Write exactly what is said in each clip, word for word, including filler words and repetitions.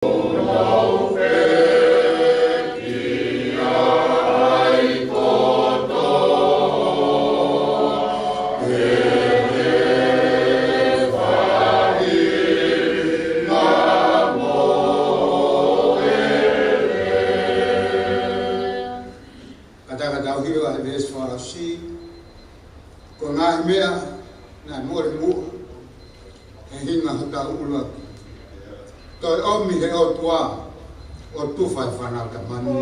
Kātaki tau hiva ʻa e veesi fakaʻosi. Ko e ngaahi meʻa naʻe mole muʻa he hinga hotau ʻuluaki, toe ʻomi ʻe he ʻOtua ʻo tufa e fānau tamani.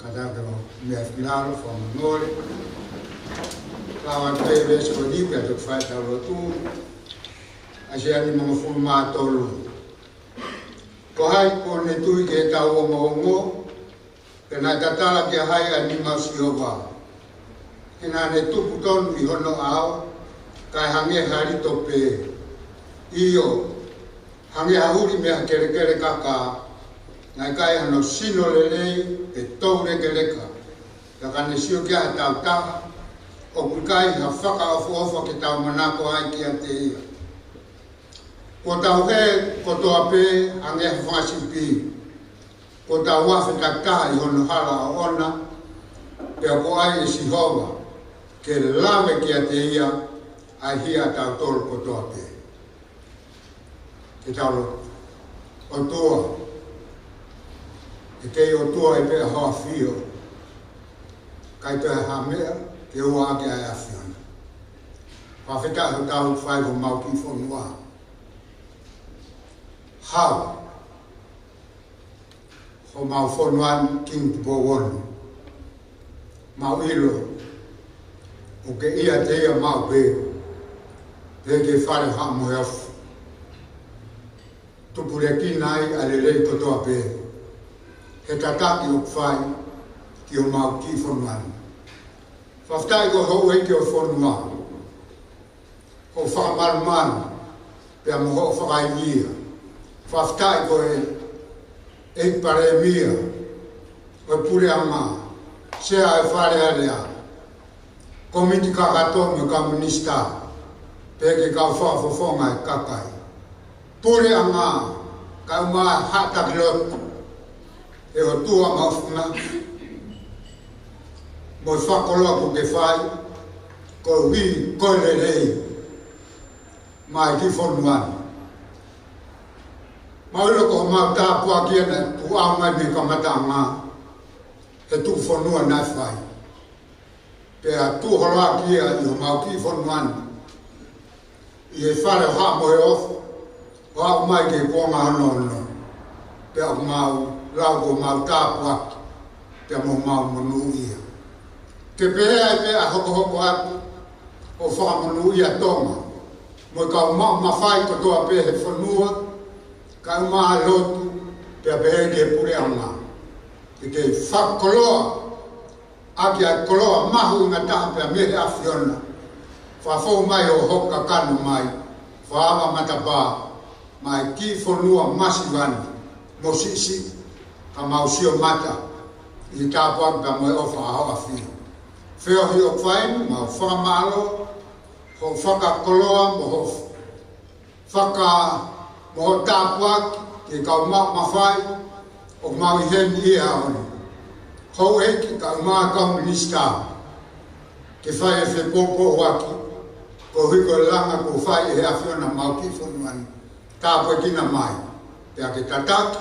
Kātaki ʻo meʻa finalo, fakamolemole. Lava atu pē veesi ko eni pea toki fai ʻetau lotu. ʻAisea nimangofulu mā tolu. Ko hai kuo ne tui ki heʻetau ongoongo, pea naʻe tatala kia hai ʻa e nima ʻo Sihova? He naʻa ne tupu tonu ʻi hono ʻao, kae hangē ha lito pē. ʻIo, hangē ha huli mei ha kelekele kaka, naʻe ʻikai hano sino lelei pe toulekeleka. Pea ka ne sio ki ai ha taha, ʻoku ʻikai ha fakaʻofoʻofa ke tau manako ai kiate ia. Kuo tau hē kotoa pē hangē ha fanga sipi. Kuo tau afe takitaha ʻi hono hala ʻoʻona, pea kuo ʻai ʻe Sihova ke lave kiate ia ʻa e hia ʻatautolu kotoa pē. Ke tau lotu. ʻOtua, ʻe kei ʻOtua ʻi pē ʻa hoʻo ʻAfio, ʻikai toe ha meʻa ke ua ʻaki ʻa e ʻAfiona. Fakafetaʻi hotau fai homau kiʻi fonua. Hau homau fonua ni, Kingi Tupou Ono. Mau ʻilo ʻoku ke ʻiate ia maʻu pē, pehē ki he Fale ʻo Haʻa Moheofo. Tupulekina ai ʻa e lelei kotoa pē he tataki ʻoku fai ki homau kiʻi fonua ni. Fakafetaʻi ko e houʻeiki ʻo e fonua, hoʻo fakamalumalu pea mo hoʻo fakaivia. Fakafetaʻi ko e ʻEiki Palēmia, ko e Puleʻanga, Sea ʻo e Fale Alea, Kōmiti Kakato mo e kau Minisitā, pehē ki he kau fakafofonga ʻo e kakai. Puleʻanga, kae ʻumaʻā ʻa e Haʻa Taki Lotu, ʻe ʻOtua Mafimafi, mo e fakakoloa kuo ke fai, koeʻuhi ko e lelei maʻa e kiʻi fonua ni. Mau ʻilo ko homau tāpuaki ia naʻe tuʻu mai mei he kamataʻanga he tuʻufonua naʻe fai, pea tuʻu holo ʻaki ia ʻi homau kiʻi fonua ni, ʻi he Fale ʻo Haʻa Moheofo, ʻo aʻu mai ki he kuonga hono ono. Pea ʻoku mau lau ko homau tāpuaki, pea mo homau monūʻia. Ke pehē ai pē ʻa e hokohoko atu ʻo e fakamonūʻia ʻa Tonga mo e kau maʻu mafai kotoa pē he fonua, kae ʻumaʻā e lotu, pea pehē ki he Puleʻanga, ke kei fakakoloa ʻaki ʻa e koloa mahuʻinga taha pea mei he ʻAfiona. Fakafou mai hoʻo hoko kakano mai, fakaava matapā maʻa e kiʻi fonua masiva ni mo siʻisiʻi, ka mau sio mata ʻi he tāpuaki pea mo e ʻofa ʻa hoʻo ʻAfio. Feohi ʻoku fai ni, mau fakamālō hoʻo fakakoloa mo hoʻo faka-, mo hoʻo tāpuaki ki he kau maʻu mafai ʻoku mau ʻi heni ʻi he ʻaho ni. Houʻeiki kae ʻumaʻā e kau Minisitā, ke fai e fepoupouaki koeʻuhi ko e langa kuo fai ʻe he ʻAfiona homau kiʻi fonua ni. Tāpuekina mai, pea ke tataki,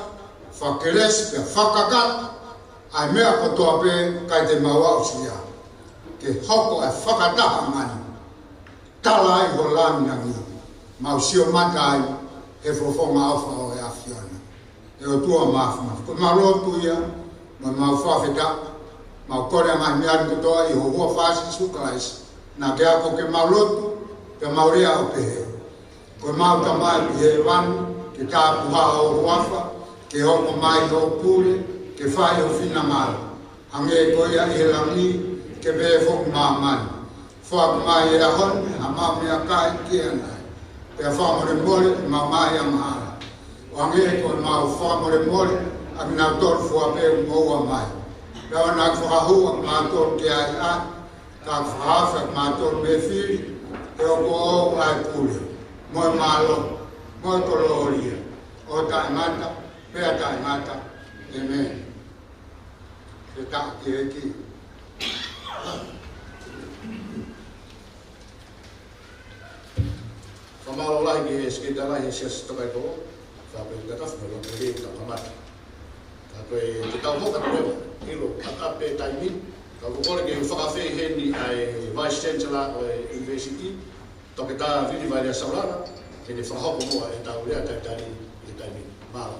fakakelesi, pea fakakakato ʻa e meʻa kotoa pē ʻikai te mau aʻusia, ke hoko ʻa e fakatahaʻanga ni tala ai ho langilangi, mau sio mata ai he fofonga ʻofa ʻo e ʻE ʻOtua Māfimafi, ko ʻemau lotu ia, mo ʻemau fakafetaʻi, mau kole ʻa e ngaahi meʻa ni kotoa ʻi ho huafa Sīsū Kalaisi. Naʻa ke ako ke mau lotu, pea mau lea ʻo pehē: Ko ʻemau Tamai ʻi hēvani, ke tāpuhā ho huafa, ke hoko mai hoʻo pule, ke fai ho finangalo, hangē ko ia ʻi he langi, ke pehē foki ʻi māmani. Foaki mai he ʻaho ni haʻamau meʻakai ki ʻanai. Pea fakamolemole ʻemau ngaahi angahala, ʻo hangē ko ʻemau fakamolemole ʻa kinautolu fua pē ʻoku moʻua mai. Pea ʻoua naʻa ke fakahū ʻa kimautolu ki he ʻahiʻahi, ka ke fakaafe ʻa kimautolu mei he fili, he ʻoku ʻoʻou ʻa e pule, mo e mālohi, mo e kolōlia, ʻo taʻengata pea taʻengata. ʻĒmeni. Ke taʻaki e ʻEiki. Fakamālō lahi ki he Sekelitali Lahi ʻo e Siasi Tokaipoʻou, Fakapoʻuli Takafi, mo e Lotu Lelei ʻoku tau kamata. Ka ko e, te tau hoko atu leva, ʻilo, ʻatā pē taimi, ka ʻoku ou kole ke fakaafe heni ʻa e Vice Chancellor ʻo e University, Toketā Vili Vailea Saulala, ke ne fakahoko muʻa ʻetau lea talitali ʻi he taimi ni. Mālō.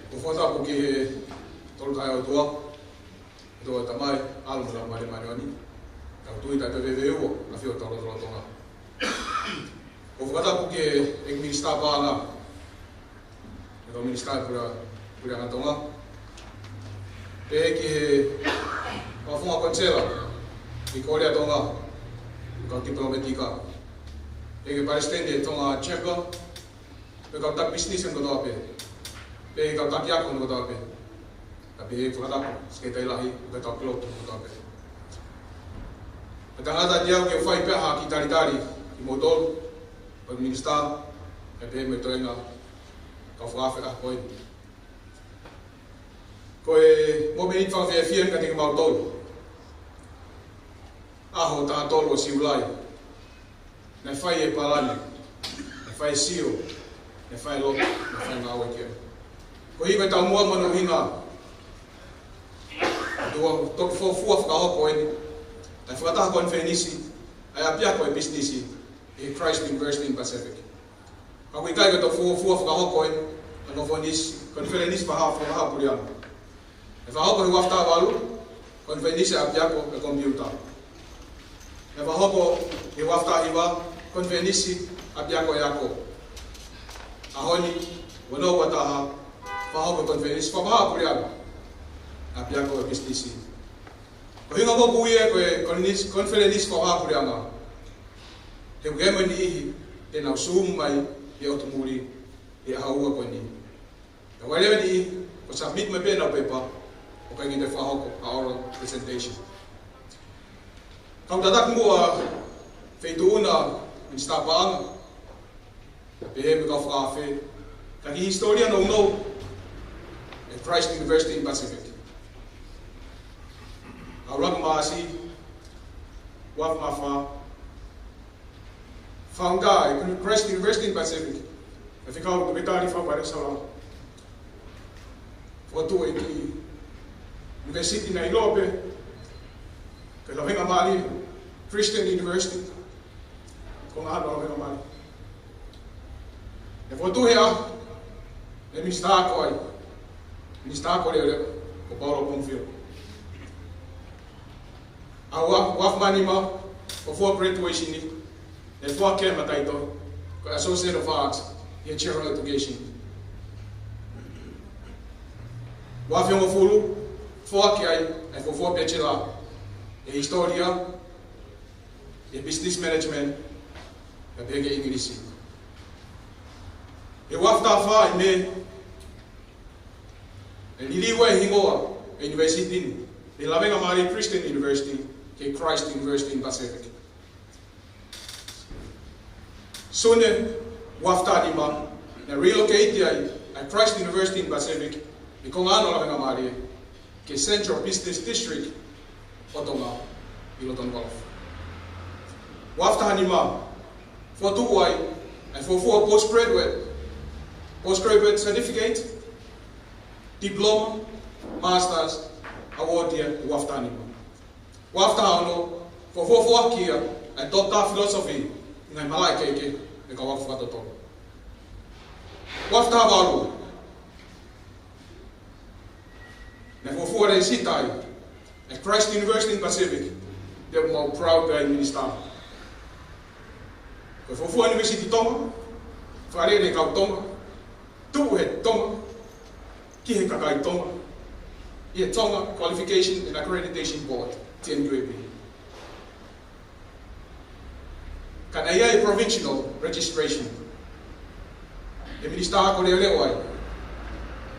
ʻOku ou fakatapu ki he Tolu Tahaʻi ʻOtua, ʻOtua Tamai, ʻAlo mo e Laumālie Māʻoniʻoni. Tau tui taʻe toe veiveiua, ʻafio ʻi hotau lotolotonga. ʻOku ou fakatapu ki he ʻEiki Minisitā Paʻanga, ʻEiki Minisitā Puleʻanga, Puleʻanga Tonga. Pehē ki he Fakafofonga Konisela ʻi Kōlea Tonga, kau tipilōmētika. Pehē ki he Palesiteni ʻo e Tonga Chamber, pehē ki he kau taki pisinisi kotoa pē. Pehē ki he kau taki ako kotoa pē. Pea pehē fakatapu ki he Sekelitali Lahi, pea kau piloto kotoa pē. Pea tangata ʻiate au ke u fai pē ha kiʻi talitali kimoutolu, kau minisitā, pea pehē mo e toenga, kau fakaafe ʻa ko eni. Ko e mōmeniti fakafiefia eni kiate kimautolu. ʻAho taha tolu ʻo Siulai. Naʻe fai e palani, naʻe fai e sio, naʻe fai e lotu, naʻe fai e ngāue ki ai. Ko e hiva taumuʻa mo hono ʻuhinga, ʻoku toki fuofua fakahoko eni, naʻe fakataha konifelenisi ʻa e ʻapiako ʻo e pisinisi ʻi he Christ University in Pacific. Ka ʻoku ʻikai ke toki fuofua fakahoko eni ʻa e konifelenisi, konifelenisi fakavahaʻapuleʻanga. ʻE fakahoko he uafu taha valu, konifelenisi ʻapiako ʻo e komipiuta. ʻE fakahoko he uafu taha hiva, konifelenisi ʻapiako ʻo e ako. ʻAho ni, ua noa ua taha, fakahoko konifelenisi fakavahaʻapuleʻanga, ʻapiako ʻo e pisinisi. Ko e ʻuhinga ʻoku ou ui ia ko e konifelenisi, konifelenisi fakavahaʻapuleʻanga, he ʻoku ʻi ai mo e niʻihi te nau Zoom mai ʻi he ʻotu muli ʻi he ʻaho ua ko eni. Ka ʻoku ʻi ai leva e niʻihi kuo submit mai pē ʻenau pepa, ʻoku ʻikai ke toe fakahoko ha oral presentation. Kau tataki muʻa Feituʻuna Minisitā Paʻanga, pea pehē mo e kau fakaafe, ka ki he hisitōlia nounou ʻo e Christ University in Pacific. ʻAho ʻuluaki Maʻasi, ua afe mā fā, founder ʻo e Christ University in Pacific, ʻa e fekau Toketā Vili Vailea Saulala. Fokotuʻu e kiʻi university naʻe ʻiloa pē ko e Lavengamālie Christian University, ko e ngaahi Lavengamālie. ʻE fokotuʻu he ʻaho, ʻe Minisitā Ako ai, Minisitā Ako Leʻoleʻo, ko Paula Pongfilo. ʻAho ua, ua afe mā nima, ko e fuofua graduation ni, ʻe foaki ai e mataʻitohi ko e Associate of Arts ʻi he General Education. Ua afe hongofulu, foaki ai ʻa e fuofua Bachelor ʻi he hisitōlia, ʻi he Business Management, pea pehē ki he ʻIngilisi. He ua afe taha fā ʻi Mē, ʻe liliu ai e hingoa ʻo e university ni mei he Lavengamālie Christian University ki he Christ University in Pacific. Sune, ua afe taha nima, naʻe relocate ai ʻa e Christ University in Pacific, ʻi he konga ʻana ʻo Lavengamālie, ki he Central Business District ʻo Tonga, ʻi loto Nukuʻalofa. Ua afe taha nima, fokotuʻu ai ʻa e fuofua postgraduate, postgraduate certificate, diploma, masters, award ia, ua afe taha nima. Ua afe taha ono, Ko e fuofua kia, ʻa e Doctor of Philosophy, ngaahi malaʻe kehekehe, ʻe kau ako fakatotolo. Ua afe taha valu. Naʻe fuofua lēsisita ai ʻa e Christ University in Pacific, pea mau proud ai Minisitā. Ko e fuofua university Tonga, fakalele ʻe he kau Tonga, tuʻu he Tonga, ki he kakai Tonga, ʻi he Tonga Qualification and Accreditation Board, T N Q A B. Ka naʻe ʻi ai e provisional registration ʻa e Minisitā Ako Leʻoleʻo ai,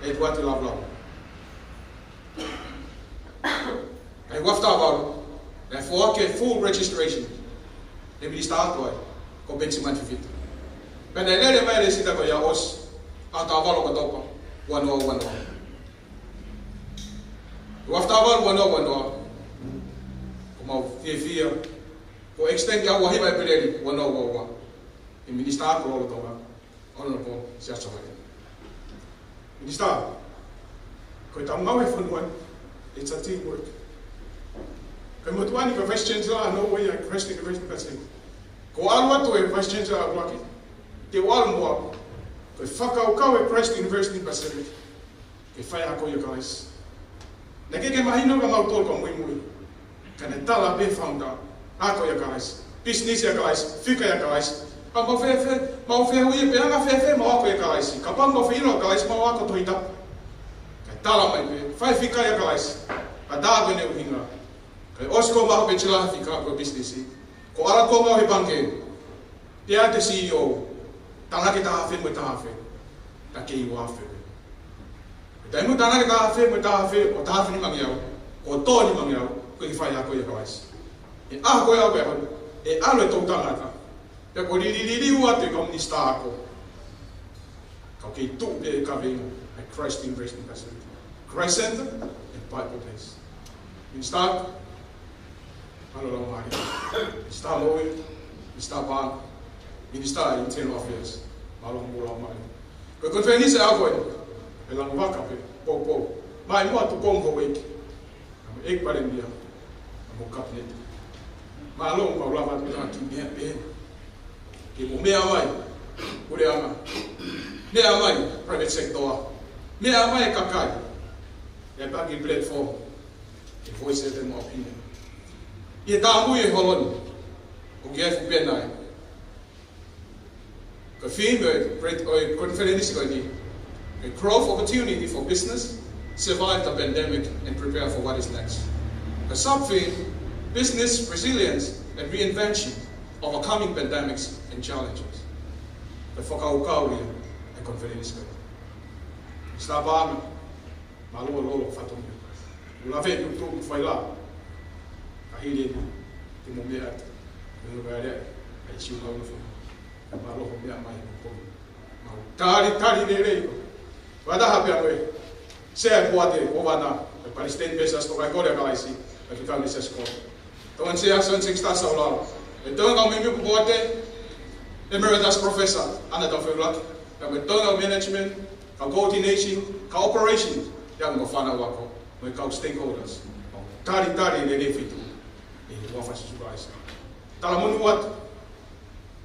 ʻa e Tuʻiʻātele Lavulavu. Ka ʻi he ua afe taha valu, naʻe foaki e full registration ʻa e Minisitā Ako ai, ko Benjamin Fifita. Pea naʻe lele mai e lēsisita ko ia ʻo ʻosi, ʻaho taha valu ʻOkatopa, ua noa ua noa. Ua afe taha valu ua noa ua noa. Ko mau fiefia, kuo extend ki he ua hiva ʻEpeleli ua noa ua ua. ʻE Minisitā Ako lolotonga, Honourable Siaosi Savaile. Minisitā, ko e tau mau he fonua ni, it's a teamwork. Ko e motuʻa ni ko e Vice Chancellor ʻa Norway, ʻa e Christ University Pacific. Ko e ʻalu atu e Vice Chancellor ʻuluaki, te u ʻalu mo au. Ko e fakakaukau e Christ University Pacific ke faiako ia Kalaisi. Naʻe ʻikai ke mahino kia mautolu kau muimui. Ka naʻe tala pē founder, ako ia Kalaisi, business ia Kalaisi, fika ia Kalaisi. Ka mau fēfē, mau fehuʻi pē anga fēfē mau ako ia Kalaisi. Kapau mau fie ʻilo Kalaisi, mau ako Tohi Tapu. Kae tala mai pē, fai fika ia Kalaisi. Ka tā ko ʻene ʻuhinga. Kae ʻosi ko ʻema ʻaho bachelor he fika ko e business. Ko e ʻalu ko ē mo au he pangikē. Pea te C E O, tānaki taha afe mo e taha afe, ka kei ua afe. Taimi ʻoku tānaki taha afe mo e taha afe, ʻo taha afe nimangeau, ʻo tō nimangeau, ko e faiako ia Kalaisi. ʻE ʻaho ko ē ʻaho ko ē, ʻe ʻalu e toʻutangata. Pea ko e liliu atu e kau minisitā ako. Kau kei tuʻu pē ʻi he kaveinga ʻa e Christ University Pacific. Christ Center and Bible Place. Minisitā, mālō e laumālie. Minisitā Moʻui, Minisitā Paʻanga, Minisitā Internal Affairs, mālō e laumālie. Ko e konifelenisi ʻaho ko ē, ʻe langu vaka pē, poupou. Mai mo atu ko mo houʻeiki. Kae ʻEiki Palēmia, kae mo e Kapineti. Mālō, mau lava atu ki he meʻa pē. Ke mo meʻa mai, puleʻanga. Meʻa mai, private sector. Meʻa mai, kakai. ʻE paki platform. Ke voice ʻete mo opinion. ʻI he tāmui e holo ni, ʻoku ʻi ai e fuʻu pena ai. Ko e theme ʻo e, ʻo e konifelenisi ko eni, a growth opportunity for business, survive the pandemic and prepare for what is next. Ko e sub-theme, business resilience and reinvention, overcoming pandemics and challenges. Ko e fakakaukau ia ʻo e konifelenisi ko eni. Minisitā Paʻanga, mālō, mālō e fatongia. Mo e lave ʻi he tuʻu mo e failā. Ka hili eni, te mo meʻa atu. Mo e meʻa atu. ʻAi siu mau na fo. Mālō hoʻo meʻa mai mo ko. Mau talitali lelei koe. Fakataha pē koe. Sea e poate, ʻo vana. E Palesiteni Mesiasi Tokaikole ʻa Kalaisi. E fika Mesiasi Kole. Tongan Sea Son Sixta Saulala. E Tonga kau mimi poate. Emeritus Professor, ʻAna Taufeʻulaki. Ka mo e Tonga Management, kau coordination, kau operation, ʻa ia mo e fānau ako, mo e kau stakeholders. Talitali lelei fitu, ʻi he ua fasi sukaisa. Talamonū atu,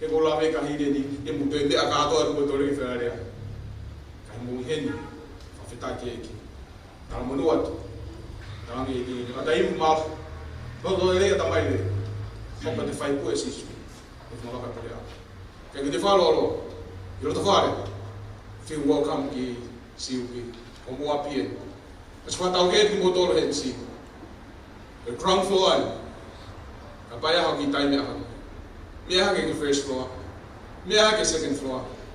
ʻe ko lave ka hili eni, ʻe mo toe meʻa kātoa atu mo toe leke fea lea. Kae mo heni, fakafetaʻi ki he ʻEiki. Talamonū atu, talamonū ki he ʻEiki. Ka tai mo mau, no to lelei ʻa tamai lelei. Mo ka te fai pue Sīsū. ʻE mo laka pale a. Ke ke te fakalolo, ʻi loto fale, feel welcome ki C U P, ʻo mo apien. Kasi fakatau ke ʻi mo tolo he M C. Ko e ground floor ai, ka pai ʻaho ki tai meʻa hake. Meʻa hake ki first floor, meʻa hake second floor,